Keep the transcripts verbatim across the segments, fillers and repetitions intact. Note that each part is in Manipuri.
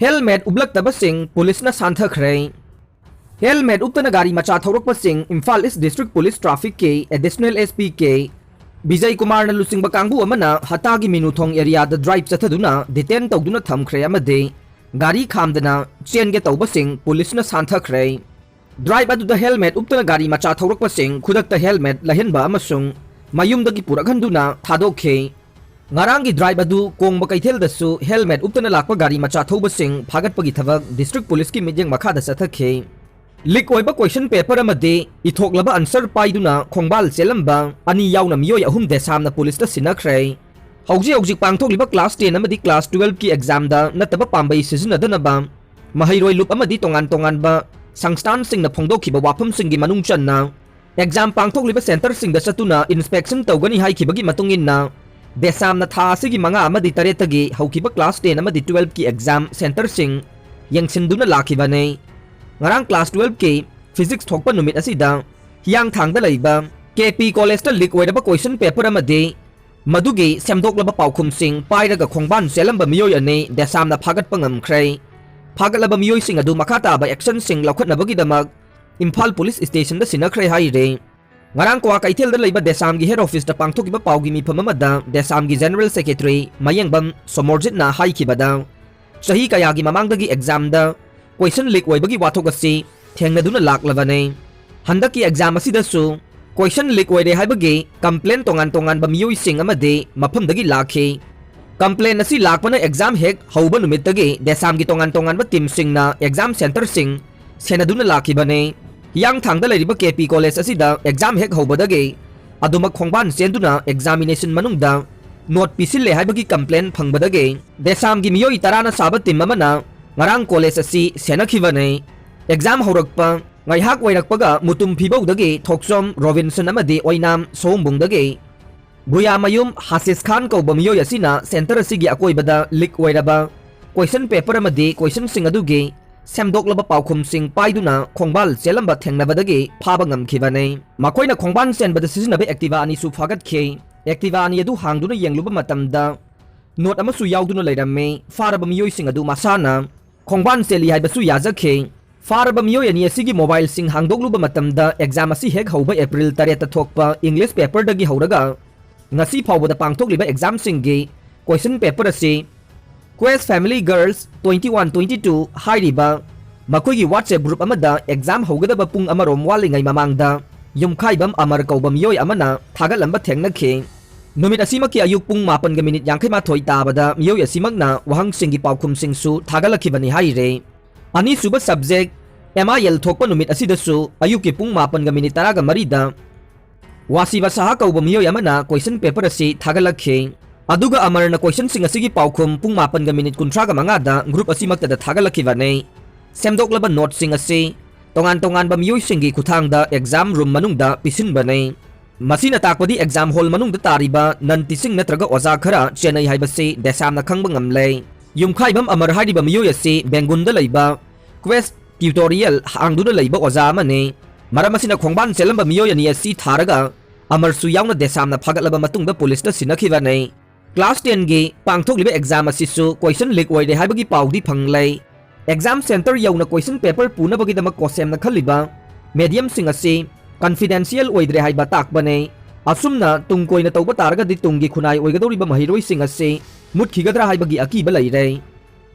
Helmet ꯎꯞꯂꯛꯇꯕꯁꯤꯡ ꯄꯨꯂꯤꯁꯅ ꯁꯥꯟꯊꯈ꯭ꯔꯦ꯫ Helmet ꯎꯞꯇꯅ ꯒꯥꯔꯤ ꯃꯆꯥ ꯊꯧꯔꯛꯄꯁꯤꯡ ꯏꯝꯐꯥꯜ ꯏꯁ ꯗꯤꯁꯇ꯭ꯔꯤꯛ ꯄꯨꯂꯤꯁ ꯇ꯭ꯔꯥꯐꯤꯛꯀꯤ additional S P K Bijay ꯀꯨꯃꯥꯔꯅ ꯂꯨꯆꯤꯡꯕ ꯀꯥꯡꯕꯨ ꯑꯃꯅ ꯍꯇꯥꯒꯤ ꯃꯤꯅꯨꯊꯣꯡ ꯑꯦꯔꯤꯌꯥꯗ ꯗ꯭ꯔꯥꯏꯚ ꯆꯠꯊꯗꯨꯅ ꯗꯤꯇꯦꯟ ꯇꯧꯗꯨꯅ ꯊꯝꯈ꯭ꯔꯦ ꯑꯃꯗꯤ ꯒꯥꯔꯤ ꯈꯥꯝꯗꯅ ꯆꯦꯟꯒꯦ ꯇꯧꯕꯁꯤꯡ ꯄꯨꯂꯤꯁꯅ ꯁꯥꯟꯊꯈ꯭ꯔꯦ꯫ ꯗ꯭ꯔꯥꯏꯚ ꯑꯗꯨꯗ ꯍꯦꯜꯃꯦꯠ ꯎꯞꯇꯅ ꯒꯥꯔꯤ ꯃꯆꯥ ꯊꯧꯔꯛꯄꯁꯤꯡ ꯈꯨꯗꯛꯇ ꯍꯦꯜꯃꯦꯠ ꯂꯩꯍꯟꯕ ꯑꯃꯁꯨꯡ ꯃꯌꯨꯝꯗꯒꯤ ꯄꯨꯔꯛꯍꯟꯗꯨꯅ ꯊꯥꯗꯣꯛꯈꯤ꯫ ꯉꯔꯥꯡꯒꯤ ꯗ꯭ꯔꯥꯏꯚ ꯑꯗꯨ ꯀꯣꯡꯕ ꯀꯩꯊꯦꯜꯗꯁꯨ ꯍꯦꯜꯃꯦꯠ ꯎꯞꯇꯅ ꯂꯥꯛꯄ ꯒꯥꯔꯤ ꯃꯆꯥ ꯊꯧꯕꯁꯤꯡ ꯐꯥꯒꯠꯄꯒꯤ ꯊꯕꯛ ꯗꯤꯁꯇ꯭ꯔꯤꯛ ꯄꯨꯂꯤꯁꯀꯤ ꯃꯤꯠꯌꯦꯡ ꯃꯈꯥꯗ ꯆꯠꯊꯈꯤ꯫ ꯂꯤꯛ ꯑꯣꯏꯕ ꯀꯣꯏꯁꯟ ꯄꯦꯄꯔ ꯑꯃꯗꯤ ꯏꯊꯣꯛꯂꯕ ꯑꯟꯁꯔ ꯄꯥꯏꯗꯨꯅ ꯈꯣꯡꯕꯥꯜ ꯆꯦꯜꯂꯝꯕ ꯑꯅꯤ ꯌꯥꯎꯅ ꯃꯤꯑꯣꯏ ꯑꯍꯨꯝ ꯗꯦꯁꯥꯝꯅ ꯄꯨꯂꯤꯁꯇ ꯁꯤꯟꯅꯈ꯭ꯔꯦ꯫ ꯍꯧꯖꯤꯛ ꯍꯧꯖꯤꯛ ꯄꯥꯡꯊꯣꯛꯂꯤꯕ ꯀ꯭ꯂꯥꯁ ꯇꯦꯟ ꯑꯃꯗꯤ ꯀ꯭ꯂꯥꯁ ꯇꯨꯋꯦꯜꯐꯀꯤ ꯑꯦꯛꯖꯥꯝꯗ ꯅꯠꯇꯕ ꯄꯥꯝꯕꯩ ꯁꯤꯖꯤꯟꯅꯗꯅꯕ ꯃꯍꯩꯔꯣꯏ ꯂꯨꯞ ꯑꯃꯗꯤ ꯇꯣꯉꯥꯟ ꯇꯣꯉꯥꯟꯕ ꯁꯪꯁꯊꯥꯟꯁꯤꯡꯅ ꯐꯣꯡꯗꯣꯛꯈꯤꯕ ꯋꯥꯐꯝꯁꯤꯡꯒꯤ ꯃꯅꯨꯡ ꯆꯟꯅ ꯑꯦꯛꯖꯥꯝ ꯄꯥꯡꯊꯣꯛꯂꯤꯕ ꯁꯦꯟꯇꯔꯁꯤꯡꯗ ꯆꯠꯇꯨꯅ ꯏꯟꯁꯄꯦꯛꯁꯟ ꯇꯧꯒꯅꯤ ꯍꯥꯏꯈꯤꯕꯒꯤ ꯃꯇꯨꯡ ꯏꯟꯅ, ꯗꯦꯁꯥꯝꯅ ꯊꯥ ꯑꯁꯤꯒꯤ ꯃꯉꯥ ꯑꯃꯗꯤ ꯇꯔꯦꯠꯇꯒꯤ ꯍꯧꯈꯤꯕ ꯀ꯭ꯂꯥꯁ ꯇꯦꯟ ꯑꯃꯗꯤ ꯇꯨꯋꯦꯜꯐꯀꯤ ꯑꯦꯛꯖꯥꯝ ꯁꯦꯟꯇꯔꯁꯤꯡ ꯌꯦꯡꯁꯤꯟꯗꯨꯅ ꯂꯥꯛꯈꯤꯕꯅꯤ꯫ ꯉꯔꯥꯡ ꯀ꯭ꯂꯥꯁ ꯇꯨꯋꯦꯜꯐꯀꯤ ꯐꯤꯖꯤꯛꯁ ꯊꯣꯛꯄ ꯅꯨꯃꯤꯠ ꯑꯁꯤꯗ ꯍꯤꯌꯥꯡꯊꯥꯡꯗ ꯂꯩꯕ ꯀꯦ ꯄꯤ ꯀꯣꯂꯦꯖꯇ ꯂꯤꯛ ꯑꯣꯏꯔꯕ ꯀꯣꯏꯁꯟ ꯄꯦꯄꯔ ꯑꯃꯗꯤ ꯃꯗꯨꯒꯤ ꯁꯦꯝꯗꯣꯛꯂꯕ ꯄꯥꯎꯈꯨꯝꯁꯤꯡ ꯄꯥꯏꯔꯒ ꯈꯣꯡꯕꯥꯟ ꯆꯦꯜꯂꯝꯕ ꯃꯤꯑꯣꯏ ꯑꯅꯤ ꯗꯦꯁꯥꯝꯅ ꯐꯥꯒꯠꯄ ꯉꯝꯈ꯭ꯔꯦ꯫ ꯐꯥꯒꯠꯂꯕ ꯃꯤꯑꯣꯏꯁꯤꯡ ꯑꯗꯨ ꯃꯈꯥ ꯇꯥꯕ ꯑꯦꯛꯁꯟꯁꯤꯡ ꯂꯧꯈꯠꯅꯕꯒꯤꯗꯃꯛ ꯏꯝꯐꯥꯜ ꯄꯨꯂꯤꯁ ꯁ꯭ꯇꯦꯁꯟꯗ ꯁꯤꯟꯅꯈ꯭ꯔꯦ ꯍꯥꯏꯔꯦ꯫ ꯉꯔꯥꯡ ꯀ꯭ꯋꯥꯀꯩꯊꯦꯜꯗ ꯂꯩꯕ ꯗꯦꯁꯥꯝꯒꯤ ꯍꯦꯗ ꯑꯣꯐꯤꯁꯇ ꯄꯥꯡꯊꯣꯛꯈꯤꯕ ꯄꯥꯎꯒꯤ ꯃꯤꯐꯝ ꯑꯃꯗ ꯗꯦꯁꯥꯝꯒꯤ ꯖꯦꯅꯔꯦꯜ ꯁꯦꯀ꯭ꯔꯦꯇꯔꯤ ꯃꯌꯦꯡꯕꯝ ꯁꯣꯃꯣꯔꯖꯤꯠꯅ ꯍꯥꯏꯈꯤꯕꯗ, ꯆꯍꯤ ꯀꯌꯥꯒꯤ ꯃꯃꯥꯡꯗꯒꯤ ꯑꯦꯛꯖꯥꯝꯗ ꯀꯣꯏꯁꯟ ꯂꯤꯛ ꯑꯣꯏꯕꯒꯤ ꯋꯥꯊꯣꯛ ꯑꯁꯤ ꯊꯦꯡꯅꯗꯨꯅ ꯂꯥꯛꯂꯕꯅꯤ꯫ ꯍꯟꯗꯛꯀꯤ ꯑꯦꯛꯖꯥꯝ ꯑꯁꯤꯗꯁꯨ ꯀꯣꯏꯁꯟ ꯂꯤꯛ ꯑꯣꯏꯔꯦ ꯍꯥꯏꯕꯒꯤ ꯀꯝꯄ꯭ꯂꯦꯟ ꯇꯣꯉꯥꯟ ꯇꯣꯉꯥꯟꯕ ꯃꯤꯑꯣꯏꯁꯤꯡ ꯑꯃꯗꯤ ꯃꯐꯝꯗꯒꯤ ꯂꯥꯛꯈꯤ꯫ ꯀꯝꯄ꯭ꯂꯦꯟ ꯑꯁꯤ ꯂꯥꯛꯄꯅ ꯑꯦꯛꯖꯥꯝ ꯍꯦꯛ ꯍꯧꯕ ꯅꯨꯃꯤꯠꯇꯒꯤ ꯗꯦꯁꯥꯝꯒꯤ ꯇꯣꯉꯥꯟ ꯇꯣꯉꯥꯟꯕ ꯇꯤꯝꯁꯤꯡꯅ ꯑꯦꯛꯖꯥꯝ ꯁꯦꯟꯇꯔꯁꯤꯡ ꯁꯦꯟꯅꯗꯨꯅ ꯂꯥꯛꯈꯤꯕꯅꯤ꯫ ꯍꯤꯌꯥꯡꯊꯥꯡꯗ ꯂꯩꯔꯤꯕ ꯀꯦ ꯄꯤ ꯀꯣꯂꯦꯖ ꯑꯁꯤꯗ ꯑꯦꯛꯖꯥꯝ ꯍꯦꯛ ꯍꯧꯕꯗꯒꯤ ꯑꯗꯨꯃꯛ ꯈꯣꯡꯕꯥꯟ ꯆꯦꯟꯗꯨꯅ ꯑꯦꯛꯖꯥꯃꯤꯅꯦꯁꯟ ꯃꯅꯨꯡꯗ ꯅꯣꯠ ꯄꯤꯁꯤꯜꯂꯦ ꯍꯥꯏꯕꯒꯤ ꯀꯝꯄ꯭ꯂꯦꯟ ꯐꯪꯕꯗꯒꯤ ꯗꯦꯁꯥꯝꯒꯤ ꯃꯤꯑꯣꯏ ꯇꯔꯥꯅ ꯁꯥꯕ ꯇꯤꯝ ꯑꯃꯅ ꯉꯔꯥꯡ ꯀꯣꯂꯦꯖ ꯑꯁꯤ ꯁꯦꯟꯅꯈꯤꯕꯅꯤ꯫ ꯑꯦꯛꯖꯥꯝ ꯍꯧꯔꯛꯄ ꯉꯥꯏꯍꯥꯛ ꯑꯣꯏꯔꯛꯄꯒ ꯃꯨꯇꯨꯝ ꯐꯤꯕꯧꯗꯒꯤ ꯊꯣꯛꯆꯣꯝ ꯔꯣꯕꯤꯟꯁꯟ ꯑꯃꯗꯤ ꯑꯣꯏꯅꯥꯝ ꯁꯑꯣꯝꯕꯨꯡꯗꯒꯤ ꯒꯨꯌꯥꯃꯌꯨꯝ ꯍꯥꯁꯤꯁ ꯈꯥꯟ ꯀꯧꯕ ꯃꯤꯑꯣꯏ ꯑꯁꯤꯅ ꯁꯦꯟꯇꯔ ꯑꯁꯤꯒꯤ ꯑꯀꯣꯏꯕꯗ ꯂꯤꯛ ꯑꯣꯏꯔꯕ ꯀꯣꯏꯁꯟ ꯄꯦꯄꯔ ꯑꯃꯗꯤ ꯀꯣꯏꯁꯟꯁꯤꯡ ꯑꯗꯨꯒꯤ ꯁꯦꯝꯗꯣꯛꯂꯕ ꯄꯥꯎꯈꯨꯝꯁꯤꯡ ꯄꯥꯏꯗꯨꯅ ꯈꯣꯡꯕꯥꯜ ꯆꯦꯜꯂꯝꯕ ꯊꯦꯡꯅꯕꯗꯒꯤ ꯐꯥꯕ ꯉꯝꯈꯤꯕꯅꯤ꯫ ꯃꯈꯣꯏꯅ ꯈꯣꯡꯕꯥꯜ ꯆꯦꯟꯕꯗ ꯁꯤꯖꯤꯟꯅꯕ ꯑꯦꯛꯇꯤꯚꯥ ꯑꯅꯤꯁꯨ ꯐꯥꯒꯠꯈꯤ꯫ ꯑꯦꯛꯇꯤꯚꯥ ꯑꯅꯤ ꯑꯗꯨ ꯍꯥꯡꯗꯨꯅ ꯌꯦꯡꯂꯨꯕ ꯃꯇꯝꯗ ꯅꯣꯠ ꯑꯃꯁꯨ ꯌꯥꯎꯗꯨꯅ ꯂꯩꯔꯝꯃꯤ꯫ ꯐꯥꯔꯕ ꯃꯤꯑꯣꯏꯁꯤꯡ ꯑꯗꯨ ꯃꯁꯥꯅ ꯈꯣꯡꯕꯥꯟ ꯆꯦꯜꯂꯤ ꯍꯥꯏꯕꯁꯨ ꯌꯥꯖꯈꯤ꯫ ꯐꯥꯔꯕ ꯃꯤꯑꯣꯏ ꯑꯅꯤ ꯑꯁꯤꯒꯤ ꯃꯣꯕꯥꯏꯜꯁꯤꯡ ꯍꯥꯡꯗꯣꯛꯂꯨꯕ ꯃꯇꯝꯗ ꯑꯦꯛꯖꯥꯝ ꯑꯁꯤ ꯍꯦꯛ ꯍꯧꯕ ꯑꯦꯄ꯭ꯔꯤꯜ ꯇꯔꯦꯠꯇ ꯊꯣꯛꯄ ꯏꯪꯂꯤꯁ ꯄꯦꯄꯔꯗꯒꯤ ꯍꯧꯔꯒ ꯉꯁꯤ ꯐꯥꯎꯕꯗ ꯄꯥꯡꯊꯣꯛꯂꯤꯕ ꯑꯦꯛꯖꯥꯝꯁꯤꯡꯒꯤ ꯀꯣꯏꯁꯟ ꯄꯦꯄꯔ ꯑꯁꯤ Quest Family Girls twenty one twenty two ꯍꯥꯏꯔꯤꯕ ꯃꯈꯣꯏꯒꯤ WhatsApp ꯒ꯭ꯔꯨꯞ ꯑꯃꯗ ꯑꯦꯛꯖꯥꯝ ꯍꯧꯒꯗꯕ ꯄꯨꯡ ꯑꯃꯔꯣꯝ ꯋꯥꯠꯂꯤꯉꯩ ꯃꯃꯥꯡꯗ ꯌꯨꯝꯈꯥꯏꯕꯝ ꯑꯃꯔ ꯀꯧꯕ ꯃꯤꯑꯣꯏ ꯑꯃꯅ ꯊꯥꯒꯠꯂꯝꯕ ꯊꯦꯡꯅꯈꯤ꯫ ꯅꯨꯃꯤꯠ ꯑꯁꯤꯃꯛꯀꯤ ꯑꯌꯨꯛ ꯄꯨꯡ ꯃꯥꯄꯟꯒ ꯃꯤꯅꯤꯠ ꯌꯥꯡꯈꯩ ꯃꯥꯊꯣꯏ ꯇꯥꯕꯗ ꯃꯤꯑꯣꯏ ꯑꯁꯤꯃꯛꯅ ꯋꯥꯍꯪꯁꯤꯡꯒꯤ ꯄꯥꯎꯈꯨꯝꯁꯤꯡꯁꯨ ꯊꯥꯒꯠꯂꯛꯈꯤꯕꯅꯤ ꯍꯥꯏꯔꯦ꯫ ꯑꯅꯤꯁꯨꯕ ꯁꯕꯖꯦꯛ ꯑꯦꯝ ꯑꯥꯏ ꯑꯦꯜ ꯊꯣꯛꯄ ꯅꯨꯃꯤꯠ ꯑꯁꯤꯗꯁꯨ ꯑꯌꯨꯛꯀꯤ ꯄꯨꯡ ꯃꯥꯄꯟꯒ ꯃꯤꯅꯤꯠ ꯇꯔꯥꯒ ꯃꯔꯤꯗ ꯋꯥꯁꯤꯕ ꯁꯍꯥ ꯀꯧꯕ ꯃꯤꯑꯣꯏ ꯑꯃꯅ ꯀꯣꯏꯁꯟ ꯄꯦꯄꯔ ꯑꯁꯤ ꯊꯥꯒꯠꯂꯛꯈꯤ꯫ ꯑꯗꯨꯒ ꯑꯃꯔꯅ ꯀꯣꯏꯁꯟꯁꯤꯡ ꯑꯁꯤꯒꯤ ꯄꯥꯎꯈꯨꯝ ꯄꯨꯡ ꯃꯥꯄꯟꯒ ꯃꯤꯅꯤꯠ ꯀꯨꯟꯊ꯭ꯔꯥꯒ ꯃꯉꯥꯗ ꯒ꯭ꯔꯨꯞ ꯑꯁꯤꯃꯛꯇꯗ ꯊꯥꯒꯠꯂꯛꯈꯤꯕꯅꯤ꯫ ꯁꯦꯝꯗꯣꯛꯂꯕ ꯅꯣꯠꯁꯤꯡ ꯑꯁꯤ ꯇꯣꯉꯥꯟ ꯇꯣꯉꯥꯟꯕ ꯃꯤꯑꯣꯏꯁꯤꯡꯒꯤ ꯈꯨꯠꯊꯥꯡꯗ ꯑꯦꯛꯖꯥꯝ ꯔꯨꯝ ꯃꯅꯨꯡꯗ ꯄꯤꯁꯤꯟꯕꯅꯤ꯫ ꯃꯁꯤꯅ ꯇꯥꯛꯄꯗꯤ ꯑꯦꯛꯖꯥꯝ ꯍꯣꯜ ꯃꯅꯨꯡꯗ ꯇꯥꯔꯤꯕ ꯅꯟ ꯇꯤꯆꯤꯡ ꯅꯠꯇ꯭ꯔꯒ ꯑꯣꯖꯥ ꯈꯔ ꯆꯦꯟꯅꯩ ꯍꯥꯏꯕꯁꯤ ꯗꯦꯁꯥꯝꯅ ꯈꯪꯕ ꯉꯝꯂꯦ꯫ ꯌꯨꯝꯈꯥꯏꯕꯝ ꯑꯃꯔ ꯍꯥꯏꯔꯤꯕ ꯃꯤꯑꯣꯏ ꯑꯁꯤ ꯕꯦꯡꯒꯨꯟꯗ ꯂꯩꯕ ꯀ꯭ꯋꯦꯁ ꯇ꯭ꯌꯨꯇꯣꯔꯤꯌꯦꯜ ꯍꯥꯡꯗꯨꯅ ꯂꯩꯕ ꯑꯣꯖꯥ ꯑꯃꯅꯤ꯫ ꯃꯔꯝ ꯑꯁꯤꯅ ꯈꯣꯡꯕꯥꯟ ꯆꯦꯜꯂꯝꯕ ꯃꯤꯑꯣꯏ ꯑꯅꯤ ꯑꯁꯤ ꯊꯥꯔꯒ ꯑꯃꯔꯁꯨ ꯌꯥꯎꯅ ꯗꯦꯁꯥꯝꯅ ꯐꯥꯒꯠꯂꯕ ꯃꯇꯨꯡꯗ ꯄꯨꯂꯤꯁꯇ ꯁꯤꯟꯅꯈꯤꯕꯅꯤ꯫ ꯀ꯭ꯂꯥꯁ ꯇꯦꯟꯒꯤ ꯄꯥꯡꯊꯣꯛꯂꯤꯕ ꯑꯦꯛꯖꯥꯝ ꯑꯁꯤꯁꯨ ꯀꯣꯏꯁꯟ ꯂꯤꯛ ꯑꯣꯏꯔꯦ ꯍꯥꯏꯕꯒꯤ ꯄꯥꯎꯗꯤ ꯐꯪꯂꯦ꯫ ꯑꯦꯛꯖꯥꯝ ꯁꯦꯟꯇꯔ ꯌꯧꯅ ꯀꯣꯏꯁꯟ ꯄꯦꯄꯔ ꯄꯨꯅꯕꯒꯤꯗꯃꯛ ꯀꯣꯁꯦꯝꯅ ꯈꯜꯂꯤꯕ ꯃꯦꯗꯤꯌꯝꯁꯤꯡ ꯑꯁꯤ ꯀꯟꯐꯤꯗꯦꯟꯁꯤꯌꯦꯜ ꯑꯣꯏꯗ꯭ꯔꯦ ꯍꯥꯏꯕ ꯇꯥꯛꯄꯅꯤ꯫ ꯑꯁꯨꯝꯅ ꯇꯨꯡ ꯀꯣꯏꯅ ꯇꯧꯕ ꯇꯥꯔꯒꯗꯤ ꯇꯨꯡꯒꯤ ꯈꯨꯟꯅꯥꯏ ꯑꯣꯏꯒꯗꯧꯔꯤꯕ ꯃꯍꯩꯔꯣꯏꯁꯤꯡ ꯑꯁꯤ ꯃꯨꯠꯈꯤꯒꯗ꯭ꯔꯥ ꯍꯥꯏꯕꯒꯤ ꯑꯀꯤꯕ ꯂꯩꯔꯦ꯫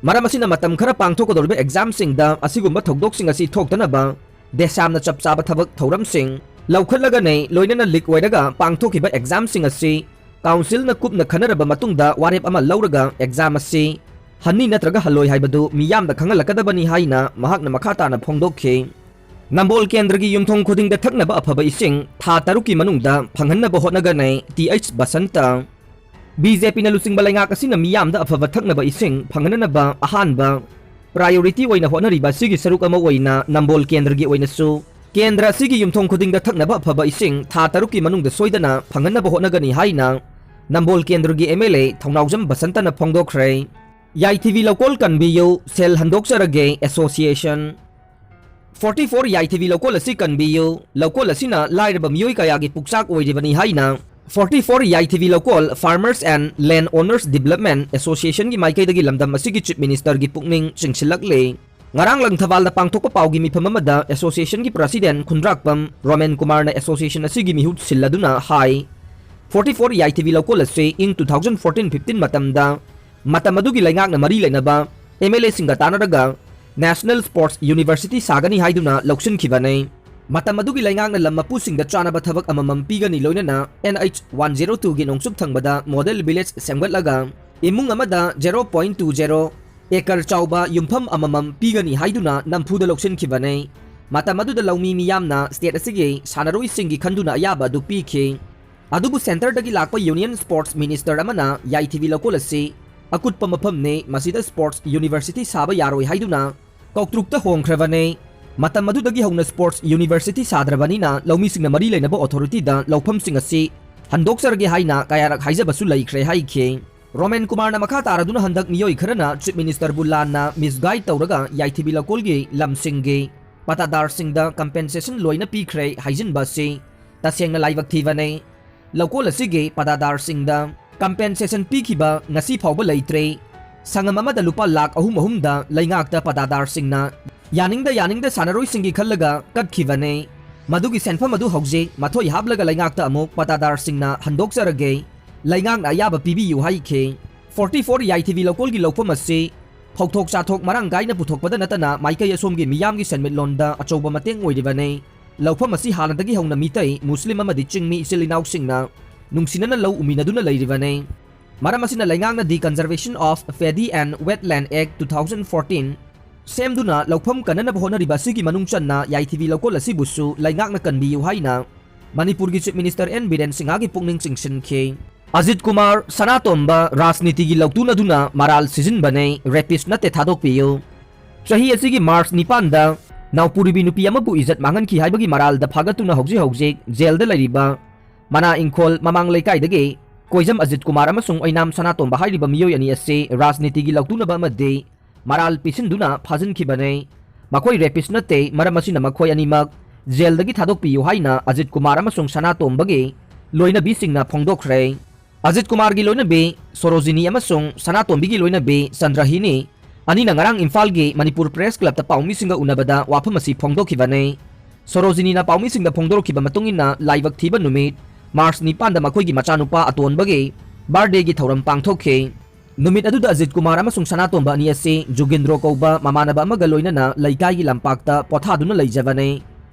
ꯃꯔꯝ ꯑꯁꯤꯅ ꯃꯇꯝ ꯈꯔ ꯄꯥꯡꯊꯣꯛꯀꯗꯧꯔꯤꯕ ꯑꯦꯛꯖꯥꯝꯁꯤꯡꯗ ꯑꯁꯤꯒꯨꯝꯕ ꯊꯧꯗꯣꯛꯁꯤꯡ ꯑꯁꯤ ꯊꯣꯛꯇꯅꯕ ꯗꯦꯁꯥꯝꯅ ꯆꯞ ꯆꯥꯕ ꯊꯕꯛ ꯊꯧꯔꯝꯁꯤꯡ ꯂꯧꯈꯠꯂꯒꯅꯤ꯫ ꯂꯣꯏꯅꯅ ꯂꯤꯛ ꯑꯣꯏꯔꯒ ꯄꯥꯡꯊꯣꯛꯈꯤꯕ ꯑꯦꯛꯖꯥꯝꯁꯤꯡ ꯑꯁꯤ ꯀꯥꯎꯟꯁꯤꯜꯅ ꯀꯨꯞꯅ ꯈꯟꯅꯔꯕ ꯃꯇꯨꯡꯗ ꯋꯥꯔꯦꯞ ꯑꯃ ꯂꯧꯔꯒ ꯑꯦꯛꯖꯥꯝ ꯑꯁꯤ ꯍꯟꯅꯤ ꯅꯠꯇ꯭ꯔꯒ ꯍꯜꯂꯣꯏ ꯍꯥꯏꯕꯗꯨ ꯃꯤꯌꯥꯝꯗ ꯈꯪꯍꯜꯂꯛꯀꯗꯕꯅꯤ ꯍꯥꯏꯅ ꯃꯍꯥꯛꯅ ꯃꯈꯥ ꯇꯥꯅ ꯐꯣꯡꯗꯣꯛꯈꯤ꯫ ꯅꯝꯕꯣꯜ ꯀꯦꯟꯗ꯭ꯔꯒꯤ ꯌꯨꯝꯊꯣꯡ ꯈꯨꯗꯤꯡꯗ ꯊꯛꯅꯕ ꯑꯐꯕ ꯏꯁꯤꯡ ꯊꯥ ꯇꯔꯨꯛꯀꯤ ꯃꯅꯨꯡꯗ ꯐꯪꯍꯟꯅꯕ ꯍꯣꯠꯅꯒꯅꯤ, T H Basanta. B J ꯄꯤꯅ ꯂꯨꯆꯤꯡꯕ ꯂꯩꯉꯥꯛ ꯑꯁꯤꯅ ꯃꯤꯌꯥꯝꯗ ꯑꯐꯕ ꯊꯛꯅꯕ ꯏꯁꯤꯡ ꯐꯪꯍꯟꯅꯅꯕ ꯑꯍꯥꯟꯕ ꯄ꯭ꯔꯥꯏꯌꯣꯔꯤꯇꯤ ꯑꯣꯏꯅ ꯍꯣꯠꯅꯔꯤꯕ ꯑꯁꯤꯒꯤ ꯁꯔꯨꯛ ꯑꯃ ꯑꯣꯏꯅ ꯅꯝꯕꯣꯜ ꯀꯦꯟꯗ꯭ꯔꯒꯤ ꯑꯣꯏꯅꯁꯨ ꯀꯦꯟꯗ꯭ꯔ ꯑꯁꯤꯒꯤ ꯌꯨꯝꯊꯣꯡ ꯈꯨꯗꯤꯡꯗ ꯊꯛꯅꯕ ꯑꯐꯕ ꯏꯁꯤꯡ ꯊꯥ ꯇꯔꯨꯛꯀꯤ ꯃꯅꯨꯡꯗ ꯁꯣꯏꯗꯅ ꯐꯪꯍꯟꯅꯕ ꯍꯣꯠꯅꯒꯅꯤ ꯍꯥꯏꯅ ꯅꯝꯕꯣꯜ ꯀꯦꯟꯗ꯭ꯔꯒꯤ ꯑꯦꯝ ꯑꯦꯜ ꯑꯦ ꯊꯧꯅꯥꯎꯖꯝ ꯕꯁꯟꯇꯅ ꯐꯣꯡꯗꯣꯛꯈ꯭ꯔꯦ꯫ ꯌꯥꯏꯊꯤꯕꯤ ꯂꯧꯀꯣꯜ ꯀꯟꯕꯤꯌꯨ, ꯁꯦꯜ ꯍꯟꯗꯣꯛꯆꯔꯒꯦ association. Forty four Yaithibi Loukol ꯑꯁꯤ ꯀꯟꯕꯤꯌꯨ꯫ ꯂꯧꯀꯣꯜ ꯑꯁꯤꯅ ꯂꯥꯏꯔꯕ ꯃꯤꯑꯣꯏ ꯀꯌꯥꯒꯤ ꯄꯨꯛꯆꯥꯛ ꯑꯣꯏꯔꯤꯕꯅꯤ ꯍꯥꯏꯅ Forty four ꯌꯥꯏꯊꯤꯕꯤ ꯂꯧꯀꯣꯜ Farmers and Land Owners Development Association ꯒꯤ ꯃꯥꯏꯀꯩꯗꯒꯤ ꯂꯝꯗꯝ ꯑꯁꯤꯒꯤ Chief Minister ꯒꯤ ꯄꯨꯛꯅꯤꯡ ꯆꯤꯡꯁꯤꯜꯂꯛꯂꯦ꯫ ꯉꯔꯥꯡ ꯂꯪꯊꯕꯥꯜꯗ ꯄꯥꯡꯊꯣꯛꯄ ꯄꯥꯎꯒꯤ ꯃꯤꯐꯝ ꯑꯃꯗ Association ꯒꯤ President ꯈꯨꯟꯗ꯭ꯔꯥꯛꯄꯝ ꯔꯣꯃꯦꯟ ꯀꯨꯃꯥꯔꯅ Association ꯑꯁꯤꯒꯤ ꯃꯤꯍꯨꯠ ꯁꯤꯜꯂꯗꯨꯅ ꯍꯥꯏ, forty four ꯌꯥꯏꯊꯤꯕꯤ ꯂꯧꯀꯣꯜ ꯑꯁꯤ ꯏꯪ two thousand fourteen fifteen ꯃꯇꯝꯗ ꯃꯇꯝ ꯑꯗꯨꯒꯤ ꯂꯩꯉꯥꯛꯅ ꯃꯔꯤ ꯂꯩꯅꯕ M L A ꯁꯤꯡꯒ ꯇꯥꯟꯅꯔꯒ National Sports University ꯁꯥꯒꯅꯤ ꯍꯥꯏꯗꯨꯅ ꯂꯧꯁꯤꯟꯈꯤꯕꯅꯤ꯫ ꯃꯇꯝ ꯑꯗꯨꯒꯤ ꯂꯩꯉꯥꯛꯅ ꯂꯝ ꯃꯄꯨꯁꯤꯡꯗ ꯆꯥꯅꯕ ꯊꯕꯛ ꯑꯃꯃꯝ ꯄꯤꯒꯅꯤ, ꯂꯣꯏꯅꯅ N H one zero two ꯒꯤ ꯅꯣꯡꯆꯨꯞ ꯊꯪꯕꯗ Model Village ꯁꯦꯝꯒꯠꯂꯒ ꯏꯃꯨꯡ ꯑꯃꯗ zero point two zero acre ꯆꯥꯎꯕ ꯌꯨꯝꯐꯝ ꯑꯃꯃꯝ ꯄꯤꯒꯅꯤ ꯍꯥꯏꯗꯨꯅ ꯅꯝꯐꯨꯗ ꯂꯧꯁꯤꯟꯈꯤꯕꯅꯤ꯫ ꯃꯇꯝ ꯑꯗꯨꯗ ꯂꯧꯃꯤ ꯃꯤꯌꯥꯝꯅ state ꯑꯁꯤꯒꯤ ꯁꯥꯟꯅꯔꯣꯏꯁꯤꯡꯒꯤ ꯈꯟꯗꯨꯅ ꯑꯌꯥꯕ ꯑꯗꯨ ꯄꯤꯈꯤ꯫ ꯑꯗꯨꯕꯨ centre ꯗꯒꯤ ꯂꯥꯛꯄ Union Sports Minister ꯑꯃꯅ ꯌꯥꯏꯊꯤꯕꯤ ꯂꯧꯀꯣꯜ ꯑꯁꯤ ꯑꯀꯨꯠꯄ ꯃꯐꯝꯅꯤ, ꯃꯁꯤꯗ Sports University ꯁꯥꯕ ꯌꯥꯔꯣꯏ ꯍꯥꯏꯗꯨꯅ ꯀꯧꯇ꯭ꯔꯨꯛꯇ ꯍꯣꯡꯈ꯭ꯔꯕꯅꯤ꯫ ꯃꯇꯝ ꯑꯗꯨꯗꯒꯤ ꯍꯧꯅ Sports University ꯁꯥꯗ꯭ꯔꯕꯅꯤꯅ ꯂꯧꯃꯤꯁꯤꯡꯅ ꯃꯔꯤ ꯂꯩꯅꯕ authority ꯗ ꯂꯧꯐꯝꯁꯤꯡ ꯑꯁꯤ ꯍꯟꯗꯣꯛꯆꯔꯒꯦ ꯍꯥꯏꯅ ꯀꯌꯥꯔꯛ ꯍꯥꯏꯖꯕꯁꯨ ꯂꯩꯈ꯭ꯔꯦ ꯍꯥꯏꯈꯤ꯫ ꯔꯣꯃꯦꯟ ꯀꯨꯃꯥꯔꯅ ꯃꯈꯥ ꯇꯥꯔꯗꯨꯅ ꯍꯟꯗꯛ ꯃꯤꯑꯣꯏ ꯈꯔꯅ Chief Minister ꯕꯨ ꯂꯥꯟꯅ misguide ꯇꯧꯔꯒ ꯌꯥꯏꯊꯤꯕꯤ ꯂꯧꯀꯣꯜꯒꯤ ꯂꯝꯁꯤꯡꯒꯤ ꯄꯇꯥꯗꯥꯔꯁꯤꯡꯗ compensation ꯂꯣꯏꯅ ꯄꯤꯈ꯭ꯔꯦ ꯍꯥꯏꯖꯤꯟꯕ ꯑꯁꯤ ꯇꯁꯦꯡꯅ ꯂꯥꯏꯕꯛ ꯊꯤꯕꯅꯤ꯫ ꯂꯧꯀꯣꯜ ꯑꯁꯤꯒꯤ ꯄꯇꯥꯗꯥꯔꯁꯤꯡꯗ compensation ꯄꯤꯈꯤꯕ ꯉꯁꯤ ꯐꯥꯎꯕ ꯂꯩꯇ꯭ꯔꯤ꯫ ꯁꯪꯉꯝ ꯑꯃꯗ ꯂꯨꯄꯥ ꯂꯥꯈ ꯑꯍꯨꯝ ꯑꯍꯨꯝꯗ ꯂꯩꯉꯥꯛꯇ ꯄꯇꯥꯗꯥꯔꯁꯤꯡꯅ ꯌꯥꯅꯤꯡꯗ ꯌꯥꯅꯤꯡꯗ ꯁꯥꯟꯅꯔꯣꯏꯁꯤꯡꯒꯤ ꯈꯜꯂꯒ ꯀꯠꯈꯤꯕꯅꯤ꯫ ꯃꯗꯨꯒꯤ ꯁꯦꯟꯐꯝ ꯑꯗꯨ ꯍꯧꯖꯤꯛ ꯃꯊꯣꯏ ꯍꯥꯞꯂꯒ ꯂꯩꯉꯥꯛꯇ ꯑꯃꯨꯛ ꯄꯇꯥꯗꯥꯔꯁꯤꯡꯅ ꯍꯟꯗꯣꯛꯆꯔꯒꯦ, ꯂꯩꯉꯥꯛꯅ ꯑꯌꯥꯕ ꯄꯤꯕꯤꯌꯨ ꯍꯥꯏꯈꯤ꯫ Forty four ꯌꯥꯏꯊꯤꯕꯤ ꯂꯧꯀꯣꯜꯒꯤ ꯂꯧꯐꯝ ꯑꯁꯤ ꯐꯧꯊꯣꯛ ꯆꯥꯊꯣꯛ ꯃꯔꯥꯡ ꯀꯥꯏꯅ ꯄꯨꯊꯣꯛꯄꯗ ꯅꯠꯇꯅ ꯃꯥꯏꯀꯩ ꯑꯁꯣꯝꯒꯤ ꯃꯤꯌꯥꯝꯒꯤ ꯁꯦꯟꯃꯤꯠꯂꯣꯟꯗ ꯑꯆꯧꯕ ꯃꯇꯦꯡ ꯑꯣꯏꯔꯤꯕꯅꯤ꯫ ꯂꯧꯐꯝ ꯑꯁꯤ ꯍꯥꯟꯅꯗꯒꯤ ꯍꯧꯅ ꯃꯤꯇꯩ, ꯃꯨꯁꯂꯤꯝ ꯑꯃꯗꯤ ꯆꯤꯡꯃꯤ ꯏꯆꯤꯜ ꯏꯅꯥꯎꯁꯤꯡꯅ ꯅꯨꯡꯁꯤꯅꯅ ꯂꯧ ꯎꯃꯤꯅꯗꯨꯅ ꯂꯩꯔꯤꯕꯅꯤ꯫ ꯃꯔꯝ ꯑꯁꯤꯅ ꯂꯩꯉꯥꯛꯅ The Conservation of Paddy and Wetland Act two thousand fourteen ꯁꯦꯝꯗꯨꯅ ꯂꯧꯐꯝ ꯀꯟꯅꯅꯕ ꯍꯣꯠꯅꯔꯤꯕ ꯑꯁꯤꯒꯤ ꯃꯅꯨꯡ ꯆꯟꯅ ꯌꯥꯏꯊꯤꯕꯤ ꯂꯧꯀꯣꯜ ꯑꯁꯤꯕꯨꯁꯨ ꯂꯩꯉꯥꯛꯅ ꯀꯟꯕꯤꯌꯨ ꯍꯥꯏꯅ ꯃꯅꯤꯄꯨꯔꯒꯤ Chief Minister N ꯕꯤꯔꯦꯟ ꯁꯤꯡꯍꯒꯤ ꯄꯨꯛꯅꯤꯡ ꯆꯤꯡꯁꯤꯟꯈꯤ꯫ ꯑꯖꯤꯠ ꯀꯨꯃꯥꯔ ꯁꯅꯥꯇꯣꯝꯕ ꯔꯥꯖꯅꯤꯇꯤꯒꯤ ꯂꯧꯇꯨꯅꯗꯨꯅ ꯃꯔꯥꯜ ꯁꯤꯖꯤꯟꯕꯅꯦ, rapist ꯅꯠꯇꯦ, ꯊꯥꯗꯣꯛꯄꯤꯌꯨ꯫ ꯆꯍꯤ ꯑꯁꯤꯒꯤ March ꯅꯤꯄꯥꯟꯗ ꯅꯥꯎꯄꯨꯔꯤꯕꯤ ꯅꯨꯄꯤ ꯑꯃꯕꯨ ꯏꯖꯠ ꯃꯥꯡꯍꯟꯈꯤ ꯍꯥꯏꯕꯒꯤ ꯃꯔꯥꯜꯗ ꯐꯥꯒꯠꯇꯨꯅ ꯍꯧꯖꯤꯛ ꯍꯧꯖꯤꯛ ꯖꯦꯜꯗ ꯂꯩꯔꯤꯕ ꯃꯅꯥ ꯏꯪꯈꯣꯜ ꯃꯃꯥꯡ ꯂꯩꯀꯥꯏꯗꯒꯤ ꯀꯣꯏꯖꯝ ꯑꯖꯤꯠ ꯀꯨꯃꯥꯔ ꯑꯃꯁꯨꯡ ꯑꯣꯏꯅꯥꯝ ꯁꯅꯥꯇꯣꯝꯕ ꯍꯥꯏꯔꯤꯕ ꯃꯤꯑꯣꯏ ꯑꯅꯤ ꯑꯁꯤ ꯔꯥꯖꯅꯤꯇꯤꯒꯤ ꯂꯧꯇꯨꯅꯕ ꯑꯃꯗꯤ ꯃꯔꯥꯜ ꯄꯤꯁꯤꯟꯗꯨꯅ ꯐꯥꯖꯤꯟꯈꯤꯕꯅꯤ꯫ ꯃꯈꯣꯏ rapist ꯅꯠꯇꯦ, ꯃꯔꯝ ꯑꯁꯤꯅ ꯃꯈꯣꯏ ꯑꯅꯤꯃꯛ ꯖꯦꯜꯗꯒꯤ ꯊꯥꯗꯣꯛꯄꯤꯌꯨ ꯍꯥꯏꯅ ꯑꯖꯤꯠ ꯀꯨꯃꯥꯔ ꯑꯃꯁꯨꯡ ꯁꯅꯥꯇꯣꯝꯕꯒꯤ ꯂꯣꯏꯅꯕꯤꯁꯤꯡꯅ ꯐꯣꯡꯗꯣꯛꯈ꯭ꯔꯦ꯫ ꯑꯖꯤꯠ ꯀꯨꯃꯥꯔꯒꯤ ꯂꯣꯏꯅꯕꯤ ꯁꯣꯔꯣꯖꯤꯅꯤ ꯑꯃꯁꯨꯡ ꯁꯅꯥꯇꯣꯝꯕꯤꯒꯤ ꯂꯣꯏꯅꯕꯤ ꯆꯟꯗ꯭ꯔꯍꯤꯅꯤ ꯑꯅꯤꯅ ꯉꯔꯥꯡ ꯏꯝꯐꯥꯜꯒꯤ ꯃꯅꯤꯄꯨꯔ ꯄ꯭ꯔꯦꯁ ꯀ꯭ꯂꯕꯇ ꯄꯥꯎꯃꯤꯁꯤꯡꯒ ꯎꯅꯕꯗ ꯋꯥꯐꯝ ꯑꯁꯤ ꯐꯣꯡꯗꯣꯛꯈꯤꯕꯅꯤ꯫ ꯁꯣꯔꯣꯖꯤꯅꯤꯅ ꯄꯥꯎꯃꯤꯁꯤꯡꯗ ꯐꯣꯡꯗꯣꯔꯛꯈꯤꯕ ꯃꯇꯨꯡ ꯏꯟꯅ, ꯂꯥꯏꯕꯛ ꯊꯤꯕ ꯅꯨꯃꯤꯠ ꯃꯥꯔꯆ ꯅꯤꯄꯥꯟꯗ ꯃꯈꯣꯏꯒꯤ ꯃꯆꯥꯅꯨꯄꯥ ꯑꯇꯣꯟꯕꯒꯤ ꯕꯥꯔꯗꯦꯒꯤ ꯊꯧꯔꯝ ꯄꯥꯡꯊꯣꯛꯈꯤ꯫ ꯅꯨꯃꯤꯠ ꯑꯗꯨꯗ ꯑꯖꯤꯠ ꯀꯨꯃꯥꯔ ꯑꯃꯁꯨꯡ ꯁꯅꯥꯇꯣꯝꯕ ꯑꯅꯤ ꯑꯁꯤ ꯖꯨꯒꯤꯟꯗ꯭ꯔꯣ ꯀꯧꯕ ꯃꯃꯥꯟꯅꯕ ꯑꯃꯒ ꯂꯣꯏꯅꯅ ꯂꯩꯀꯥꯏꯒꯤ ꯂꯝꯄꯥꯛꯇ ꯄꯣꯊꯥꯗꯨꯅ ꯂꯩꯖꯕꯅꯤ꯫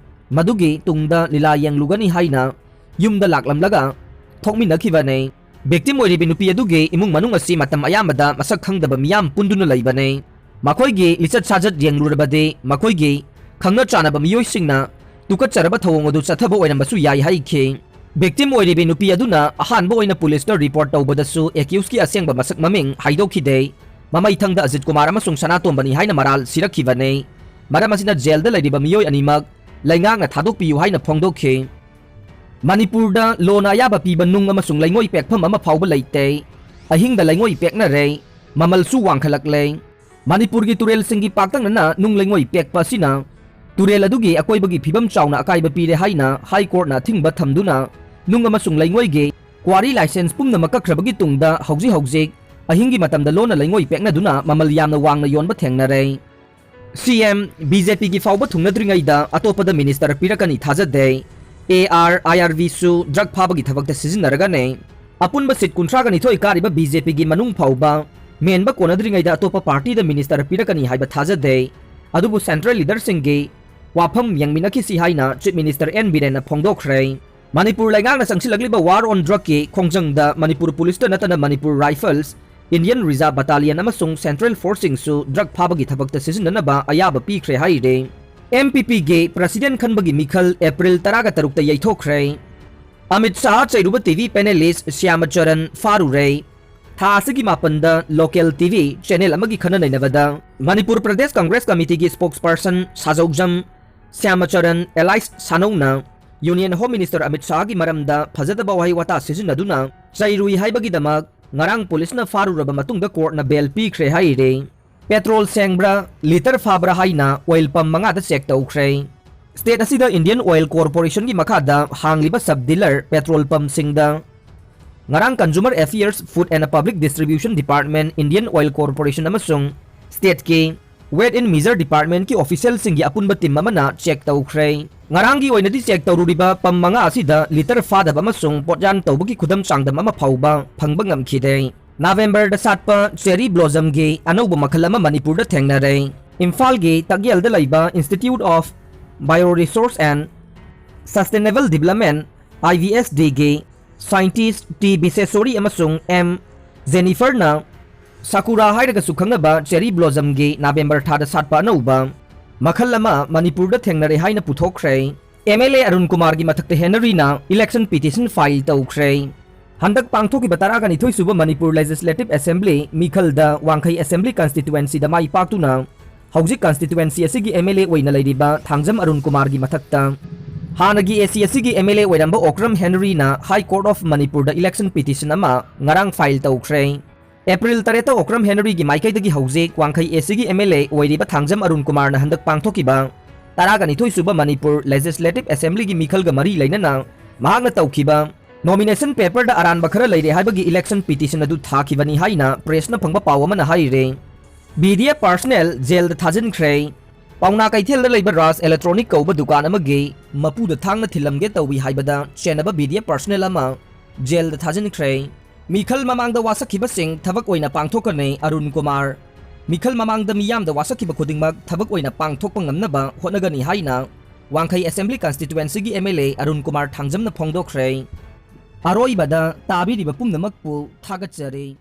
ꯃꯗꯨꯒꯤ ꯇꯨꯡꯗ ꯂꯤꯂꯥ ꯌꯦꯡꯂꯨꯒꯅꯤ ꯍꯥꯏꯅ ꯌꯨꯝꯗ ꯂꯥꯛꯂꯝꯂꯒ ꯊꯣꯛꯃꯤꯟꯅꯈꯤꯕꯅꯤ꯫ ꯚꯤꯛꯇꯤꯝ ꯑꯣꯏꯔꯤꯕꯤ ꯅꯨꯄꯤ ꯑꯗꯨꯒꯤ ꯏꯃꯨꯡ ꯃꯅꯨꯡ ꯑꯁꯤ ꯃꯇꯝ ꯑꯌꯥꯝꯕꯗ ꯃꯁꯛ ꯈꯪꯗꯕ ꯃꯤꯌꯥꯝ ꯄꯨꯟꯗꯨꯅ ꯂꯩꯕꯅꯤ꯫ ꯃꯈꯣꯏꯒꯤ ꯂꯤꯆꯠ ꯁꯥꯖꯠ ꯌꯦꯡꯂꯨꯔꯕꯗꯤ ꯃꯈꯣꯏꯒꯤ ꯈꯪꯅ ꯆꯥꯟꯅꯕ ꯃꯤꯑꯣꯏꯁꯤꯡꯅ ꯇꯨꯀꯠꯆꯔꯕ ꯊꯧꯑꯣꯡ ꯑꯗꯨ ꯆꯠꯊꯕ ꯑꯣꯏꯔꯝꯕꯁꯨ ꯌꯥꯏ ꯍꯥꯏꯈꯤ꯫ ꯚꯤꯛꯇꯤꯝ ꯑꯣꯏꯔꯤꯕꯤ ꯅꯨꯄꯤ ꯑꯗꯨꯅ ꯑꯍꯥꯟꯕ ꯑꯣꯏꯅ ꯄꯨꯂꯤꯁꯇ ꯔꯤꯄꯣꯔꯠ ꯇꯧꯕꯗꯁꯨ ꯑꯦꯀ꯭ꯌꯨꯁꯀꯤ ꯑꯁꯦꯡꯕ ꯃꯁꯛ ꯃꯃꯤꯡ ꯍꯥꯏꯗꯣꯛꯈꯤꯗꯦ꯫ ꯃꯃꯩꯊꯪꯗ ꯑꯖꯤꯠ ꯀꯨꯃꯥꯔ ꯑꯃꯁꯨꯡ ꯁꯅꯥꯇꯣꯝꯕꯅꯤ ꯍꯥꯏꯅ ꯃꯔꯥꯜ ꯁꯤꯔꯛꯈꯤꯕꯅꯤ꯫ ꯃꯔꯝ ꯑꯁꯤꯅ ꯖꯦꯜꯗ ꯂꯩꯔꯤꯕ ꯃꯤꯑꯣꯏ ꯑꯅꯤꯃꯛ ꯂꯩꯉꯥꯛꯅ ꯊꯥꯗꯣꯛꯄꯤꯌꯨ ꯍꯥꯏꯅ ꯐꯣꯡꯗꯣꯛꯈꯤ꯫ ꯃꯅꯤꯄꯨꯔꯗ ꯂꯣꯅ ꯑꯌꯥꯕ ꯄꯤꯕ ꯅꯨꯡ ꯑꯃꯁꯨꯡ ꯂꯩꯉꯣꯏ ꯄꯦꯛꯐꯝ ꯑꯃ ꯐꯥꯎꯕ ꯂꯩꯇꯦ꯫ ꯑꯍꯤꯡꯗ ꯂꯩꯉꯣꯏ ꯄꯦꯛꯅꯔꯦ꯫ ꯃꯃꯜꯁꯨ ꯋꯥꯡꯈꯠꯂꯛꯂꯦ꯫ ꯃꯅꯤꯄꯨꯔꯒꯤ ꯇꯨꯔꯦꯜꯁꯤꯡꯒꯤ ꯄꯥꯛꯇꯛꯅꯅ ꯅꯨꯡ ꯂꯩꯉꯣꯏ ꯄꯦꯛꯄ ꯑꯁꯤꯅ ꯇꯨꯔꯦꯜ ꯑꯗꯨꯒꯤ ꯑꯀꯣꯏꯕꯒꯤ ꯐꯤꯕꯝ ꯆꯥꯎꯅ ꯑꯀꯥꯏꯕ ꯄꯤꯔꯦ ꯍꯥꯏꯅ ꯍꯥꯏ ꯀꯣꯔꯠꯅ ꯑꯊꯤꯡꯕ ꯊꯝꯗꯨꯅ ꯅꯨꯡ ꯑꯃꯁꯨꯡ ꯂꯩꯉꯣꯏꯒꯤ ꯀ꯭ꯋꯥꯔꯤ ꯂꯥꯏꯁꯦꯟꯁ ꯄꯨꯝꯅꯃꯛ ꯀꯛꯈ꯭ꯔꯕꯒꯤ ꯇꯨꯡꯗ ꯍꯧꯖꯤꯛ ꯍꯧꯖꯤꯛ ꯑꯍꯤꯡꯒꯤ ꯃꯇꯝꯗ ꯂꯣꯟꯅ ꯂꯩꯉꯣꯏ ꯄꯦꯛꯅꯗꯨꯅ ꯃꯃꯜ ꯌꯥꯝꯅ ꯋꯥꯡꯅ ꯌꯣꯟꯕ ꯊꯦꯡꯅꯔꯦ꯫ ꯁꯤ ꯑꯦꯝ, ꯕꯤ ꯖꯦ ꯄꯤꯒꯤ ꯐꯥꯎꯕ ꯊꯨꯡꯅꯗ꯭ꯔꯤꯉꯩꯗ ꯑꯇꯣꯞꯄꯗ ꯃꯤꯅꯤꯁꯇꯔ ꯄꯤꯔꯛꯀꯅꯤ ꯊꯥꯖꯗꯦ꯫ ꯑꯦ ꯑꯥꯔ ꯑꯥꯏ ꯑꯥꯔ ꯕꯤꯁꯨ ꯗ꯭ꯔꯒ ꯐꯥꯕꯒꯤ ꯊꯕꯛꯇ ꯁꯤꯖꯤꯟꯅꯔꯒꯅꯦ꯫ ꯑꯄꯨꯟꯕ ꯁꯤꯠ ꯀꯨꯟꯊ꯭ꯔꯥꯒ ꯅꯤꯊꯣꯏ ꯀꯥꯔꯤꯕ ꯕꯤ ꯖꯦ ꯄꯤꯒꯤ ꯃꯅꯨꯡ ꯐꯥꯎꯕ ꯃꯦꯟꯕ ꯀꯣꯟꯅꯗ꯭ꯔꯤꯉꯩꯗ ꯑꯇꯣꯞꯄ ꯄꯥꯔꯇꯤꯗ ꯃꯤꯅꯤꯁꯇꯔ ꯄꯤꯔꯛꯀꯅꯤ ꯍꯥꯏꯕ ꯊꯥꯖꯗꯦ꯫ ꯑꯗꯨꯕꯨ ꯁꯦꯟꯇ꯭ꯔꯦꯜ ꯂꯤꯗꯔꯁꯤꯡꯒꯤ ꯋꯥꯐꯝ ꯌꯦꯡꯃꯤꯟꯅꯈꯤꯁꯤ ꯍꯥꯏꯅ ꯆꯤꯐ ꯃꯤꯅꯤꯁꯇꯔ ꯑꯦꯟ ꯕꯤꯔꯦꯟꯅ ꯐꯣꯡꯗꯣꯛꯈ꯭ꯔꯦ꯫ ꯃꯅꯤꯄꯨꯔ ꯂꯩꯉꯥꯛꯅ ꯆꯪꯁꯤꯜꯂꯛꯂꯤꯕ ꯋꯥꯔ ꯑꯣꯟ ꯗ꯭ꯔꯒꯀꯤ ꯈꯣꯡꯖꯪꯗ ꯃꯅꯤꯄꯨꯔ ꯄꯨꯂꯤꯁꯇ ꯅꯠꯇꯅ Manipur rifles, Indian reserve battalion ꯑꯃꯁꯨꯡ ꯁꯦꯟꯇ꯭ꯔꯦꯜ ꯐꯣꯔꯁꯁꯤꯡꯁꯨ ꯗ꯭ꯔꯒ ꯐꯥꯕꯒꯤ ꯊꯕꯛꯇ ꯁꯤꯖꯤꯟꯅꯅꯕ ꯑꯌꯥꯕ ꯄꯤꯈ꯭ꯔꯦ ꯍꯥꯏꯔꯤ꯫ ꯑꯦꯝ ꯄꯤ ꯄꯤꯒꯤ ꯄ꯭ꯔꯁꯤꯗꯦꯟꯠ ꯈꯟꯕꯒꯤ ꯃꯤꯈꯜ ꯑꯦꯄ꯭ꯔꯤꯜ ꯇꯔꯥꯒ ꯇꯔꯨꯛꯇ ꯌꯩꯊꯣꯛꯈ꯭ꯔꯦ꯫ ꯑꯃꯤꯠ ꯁꯥꯍ ꯆꯩꯔꯨꯕ ꯇꯤ ꯚꯤ ꯄꯦꯅꯦꯂꯤꯁ ꯁ꯭ꯌꯥꯃꯆꯔꯟ ꯐꯥꯔꯨꯔꯦ꯫ ꯊꯥ ꯑꯁꯤꯒꯤ ꯃꯥꯄꯟꯗ ꯂꯣꯀꯦꯜ ꯇꯤ ꯚꯤ ꯆꯦꯅꯦꯜ ꯑꯃꯒꯤ ꯈꯟꯅ ꯅꯩꯅꯕꯗ ꯃꯅꯤꯄꯨꯔ ꯄ꯭ꯔꯗꯦꯁ ꯀꯪꯒ꯭ꯔꯦꯁ ꯀꯃꯤꯇꯤꯒꯤ spokesperson Sajoujam Shyamcharan alias ꯁꯥꯅꯧꯅ ꯌꯨꯅꯤꯌꯟ ꯍꯣꯝ ꯃꯤꯅꯤꯁꯇꯔ ꯑꯃꯤꯠ ꯁꯥꯍꯒꯤ ꯃꯔꯝꯗ ꯐꯖꯗꯕ ꯋꯥꯍꯩ ꯋꯥꯇꯥ ꯁꯤꯖꯤꯟꯅꯗꯨꯅ ꯆꯩꯔꯨꯏ ꯍꯥꯏꯕꯒꯤꯗꯃꯛ ꯉꯔꯥꯡ ꯄꯨꯂꯤꯁꯅ ꯐꯥꯔꯨꯔꯕ ꯃꯇꯨꯡꯗ ꯀꯣꯔꯠꯅ ꯕꯦꯜ ꯄꯤꯈ꯭ꯔꯦ ꯍꯥꯏꯔꯤ꯫ ꯄꯦꯇ꯭ꯔꯣꯜ ꯁꯦꯡꯕ꯭ꯔꯥ, ꯂꯤꯇꯔ ꯐꯥꯕ꯭ꯔꯥ ꯍꯥꯏꯅ ꯑꯣꯏꯜ ꯄꯝ ꯃꯉꯥꯗ ꯆꯦꯛ ꯇꯧꯈ꯭ꯔꯦ꯫ State ꯑꯁꯤꯗ Indian Oil Corporationꯒꯤ ꯃꯈꯥꯗ ꯍꯥꯡꯂꯤꯕ sub dealer petrol pumpꯁꯤꯡꯗ ꯉꯔꯥꯡ Consumer Affairs, Food and Public Distribution Department, Indian Oil Corporation ꯑꯃꯁꯨꯡ stateꯀꯤ Weights and Measures Departmentꯀꯤ officialꯁꯤꯡꯒꯤ ꯑꯄꯨꯟꯕ team ꯑꯃꯅ check ꯇꯧꯈ꯭ꯔꯦ꯫ ꯉꯔꯥꯡꯒꯤ ꯑꯣꯏꯅꯗꯤ check ꯇꯧꯔꯨꯔꯤꯕ pump ꯃꯉꯥ ꯑꯁꯤꯗ litre ꯐꯥꯗꯕ ꯑꯃꯁꯨꯡ ꯄꯣꯠꯌꯥꯟ ꯇꯧꯕꯒꯤ ꯈꯨꯗꯝ ꯆꯥꯡꯗꯝ ꯑꯃ ꯐꯥꯎꯕ ꯐꯪꯕ ꯉꯝꯈꯤꯗꯦ꯫ ꯅꯕꯦꯝꯕꯔꯗ ꯁꯥꯠꯄ cherry blossomꯒꯤ ꯑꯅꯧꯕ ꯃꯈꯜ ꯑꯃ ꯃꯅꯤꯄꯨꯔꯗ ꯊꯦꯡꯅꯔꯦ꯫ ꯏꯝꯐꯥꯜꯒꯤ ꯇꯛꯌꯦꯜꯗ ꯂꯩꯕ Institute of Bioresource and Sustainable Development, IBSDꯒꯤ scientist T ꯕꯤꯁꯦꯁꯣꯔꯤ ꯑꯃꯁꯨꯡ M ꯖꯦꯅꯤꯐꯔꯅ ꯁꯥꯀꯨꯔꯥ ꯍꯥꯏꯔꯒꯁꯨ ꯈꯪꯅꯕ cherry blossomꯒꯤ ꯅꯕꯦꯝꯕꯔ ꯊꯥꯗ ꯁꯥꯠꯄ ꯑꯅꯧꯕ ꯃꯈꯜ ꯑꯃ ꯃꯅꯤꯄꯨꯔꯗ ꯊꯦꯡꯅꯔꯦ ꯍꯥꯏꯅ ꯄꯨꯊꯣꯛꯈ꯭ꯔꯦ꯫ MLA ꯑꯔꯨꯟ ꯀꯨꯃꯥꯔꯒꯤ ꯃꯊꯛꯇ ꯍꯦꯅꯔꯤꯅ election petition file ꯇꯧꯈ꯭ꯔꯦ꯫ ꯍꯟꯗꯛ ꯄꯥꯡꯊꯣꯛꯈꯤꯕ ꯇꯔꯥꯒ ꯅꯤꯊꯣꯏ ꯁꯨꯕ ꯃꯅꯤꯄꯨꯔ Legislative Assembly ꯃꯤꯈꯜꯗ ꯋꯥꯡꯈꯩ Assembly Constituencyꯗ ꯃꯥꯏ ꯄꯥꯛꯇꯨꯅ ꯍꯧꯖꯤꯛ constituency ꯑꯁꯤꯒꯤ MLA ꯑꯣꯏꯅ ꯂꯩꯔꯤꯕ ꯊꯥꯡꯖꯝ ꯑꯔꯨꯟ ꯀꯨꯃꯥꯔꯒꯤ ꯃꯊꯛꯇ ꯍꯥꯟꯅꯒꯤ AC ꯑꯁꯤꯒꯤ MLA ꯑꯣꯏꯔꯝꯕ ꯑꯣꯀ꯭ꯔꯝ ꯍꯦꯅꯔꯤꯅ High Court of ꯃꯅꯤꯄꯨꯔꯗ election petition ꯑꯃ ꯉꯔꯥꯡ file ꯇꯧꯈ꯭ꯔꯦ꯫ ꯑꯦꯄ꯭ꯔꯤꯜ ꯇꯔꯦꯠꯇ ꯑꯣꯀ꯭ꯔꯝ ꯍꯦꯅꯔꯤꯒꯤ ꯃꯥꯏꯀꯩꯗꯒꯤ ꯍꯧꯖꯤꯛ ꯋꯥꯡꯈꯩ ACꯒꯤ MLA ꯑꯣꯏꯔꯤꯕ ꯊꯥꯡꯖꯝ ꯑꯔꯨꯟ ꯀꯨꯃꯥꯔꯅ ꯍꯟꯗꯛ ꯄꯥꯡꯊꯣꯛꯈꯤꯕ ꯇꯔꯥꯒ ꯅꯤꯊꯣꯏ ꯁꯨꯕ ꯃꯅꯤꯄꯨꯔ Legislative Assemblyꯒꯤ ꯃꯤꯈꯜꯒ ꯃꯔꯤ ꯂꯩꯅꯅ ꯃꯍꯥꯛꯅ ꯇꯧꯈꯤꯕ nomination's paperꯗ ꯑꯔꯥꯟꯕ ꯈꯔ ꯂꯩꯔꯦ ꯍꯥꯏꯕꯒꯤ election petition ꯑꯗꯨ ꯊꯥꯈꯤꯕꯅꯤ ꯍꯥꯏꯅ pressꯅ ꯐꯪꯕ ꯄꯥꯎ ꯑꯃꯅ ꯍꯥꯏꯔꯤ꯫ BDF personnel jailꯗ ꯊꯥꯖꯤꯟꯈ꯭ꯔꯦ꯫ ꯄꯥꯎꯅꯥ ꯀꯩꯊꯦꯜꯗ ꯂꯩꯕ ꯔꯥꯖ Electronic ꯀꯧꯕ ꯗꯨꯀꯥꯟ ꯑꯃꯒꯤ ꯃꯄꯨꯗ ꯊꯥꯡꯅ ꯊꯤꯜꯂꯝꯒꯦ ꯇꯧꯏ ꯍꯥꯏꯕꯗ ꯆꯦꯟꯅꯕ BDF personnel ꯑꯃ jailꯗ ꯊꯥꯖꯤꯟꯈ꯭ꯔꯦ꯫ ꯃꯤꯈꯜ ꯃꯃꯥꯡꯗ ꯋꯥꯁꯛꯈꯤꯕꯁꯤꯡ ꯊꯕꯛ ꯑꯣꯏꯅ ꯄꯥꯡꯊꯣꯛꯀꯅꯤ꯫ ꯑꯔꯨꯟ ꯀꯨꯃꯥꯔ, ꯃꯤꯈꯜ ꯃꯃꯥꯡꯗ ꯃꯤꯌꯥꯝꯗ ꯋꯥꯁꯛꯈꯤꯕ ꯈꯨꯗꯤꯡꯃꯛ ꯊꯕꯛ ꯑꯣꯏꯅ ꯄꯥꯡꯊꯣꯛꯄ ꯉꯝꯅꯕ ꯍꯣꯠꯅꯒꯅꯤ ꯍꯥꯏꯅ ꯋꯥꯡꯈꯩ Assembly Constituencyꯒꯤ MLA ꯑꯔꯨꯟ ꯀꯨꯃꯥꯔ ꯊꯥꯡꯖꯝꯅ ꯐꯣꯡꯗꯣꯛꯈ꯭ꯔꯦ꯫ ꯑꯔꯣꯏꯕꯗ ꯇꯥꯕꯤꯔꯤꯕ ꯄꯨꯝꯅꯃꯛꯄꯨ ꯊꯥꯒꯠꯆꯔꯤ꯫